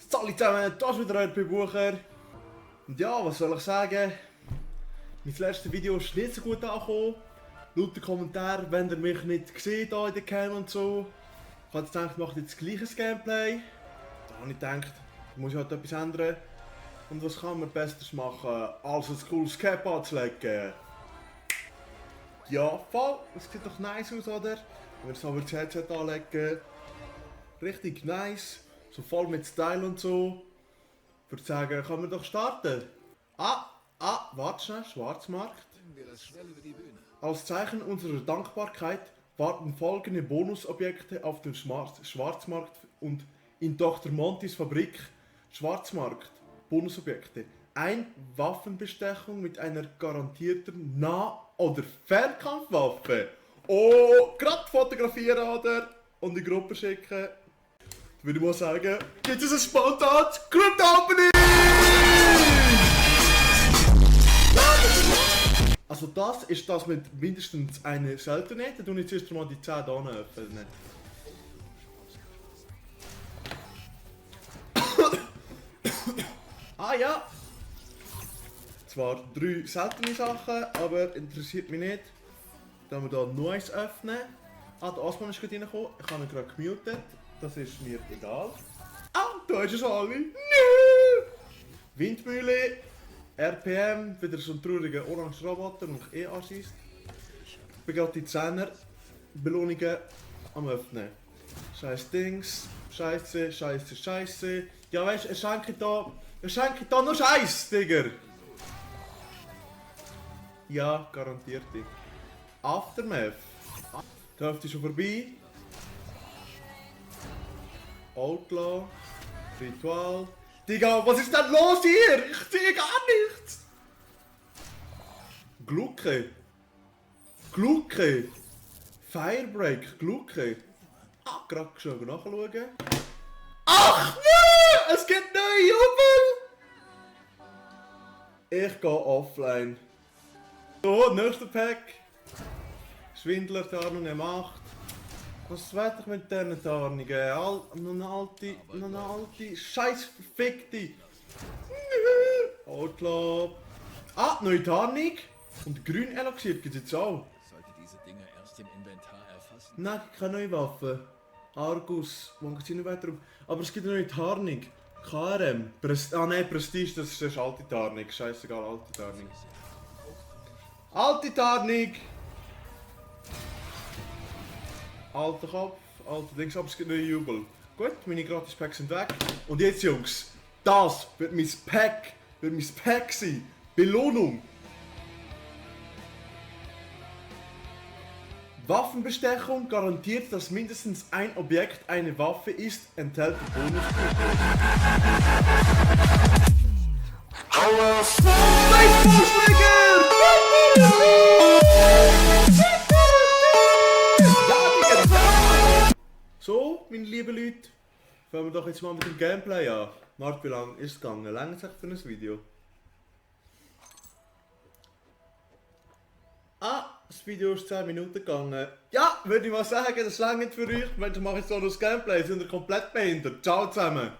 Salut zusammen, das ist wieder RP Bucher. Und ja, was soll ich sagen? Mein letztes Video ist nicht so gut angekommen. Laut den Kommentaren, wenn ihr mich nicht gesehen hier in der Cam und so. Ich habe jetzt gedacht, ich mache jetzt gleiches Gameplay. Da habe ich gedacht, ich muss halt etwas ändern. Und was kann man besser machen, als ein cooles Cap anzulegen? Ja, voll, es sieht doch nice aus, oder? Wenn wir so das Headset anlegen, richtig nice. So voll mit Style und so. Ich würde sagen, können wir doch starten. Warte schnell, Schwarzmarkt. Als Zeichen unserer Dankbarkeit warten folgende Bonusobjekte auf dem Schwarzmarkt und in Dr. Montys Fabrik. Schwarzmarkt, Bonusobjekte. Ein Waffenbestechung mit einer garantierten Nah- oder Fernkampfwaffe. Oh, gerade fotografieren oder und in die Gruppe schicken. Würde ich mal sagen, gibt es ein spontanes Grundopening! Also das ist das mit mindestens einer Seltenheit. Dann tue ich zuerst mal die 10 hier öffnen. Ah ja! Zwar 3 seltene Sachen, aber interessiert mich nicht. Dann wir hier Neues öffnen. Ah, der Osman ist gerade reingekommen. Ich habe ihn gerade gemutet. Das ist mir egal. Ah, da ist es alle. Windmühle, RPM, wieder so ein trauriger orange Roboter, der mich anschießt. Ich bin gerade die 10er Belohnungen am öffnen. Scheiß Dings, Scheiße, Scheiße, Scheiße. Ja weißt du, er schenkt da nur Scheiß, Digga. Ja, garantiert. Aftermath. Die Hälfte ist schon vorbei. Outlaw, Ritual. Digga, was ist denn los hier? Ich sehe gar nichts! Glucke. Firebreak, Glucke. Ah, gerade schon nachschauen. Ach nee! Es gibt neue Jubel! Ich gehe offline. So, nächster Pack. Schwindler-Tarnung macht. Was weiß ich mit diesen Tarnungen? Noch eine alte, scheiß verfickte. Outlaw. Ah, neue Tarnung. Und grün Elixier gibt es jetzt auch. Sollte diese Dinge erst im Inventar erfassen? Nein, keine neue Waffe. Argus, Magazin nicht weiter um. Aber es gibt eine neue Tarnung. KRM. Nein, Prestige, das ist alte Tarnung. Scheißegal, alte Tarnung. Alte Tarnung! Alter Kopf, alter Dings, aber es gibt neue Jubel. Gut, meine gratis Packs sind weg. Und jetzt Jungs, das wird mein Pack sein. Belohnung. Waffenbestechung garantiert, dass mindestens ein Objekt eine Waffe ist, enthält Bonus. So, meine lieben Leute, fangen wir doch jetzt mal mit dem Gameplay an. Marc, wie lange ist es gegangen? Lange Zeit für ein Video? Ah, das Video ist 10 Minuten gegangen. Ja, würde ich mal sagen, das lange für euch. Wenn ich mache jetzt so noch das Gameplay, sind ihr komplett behindert. Ciao zusammen.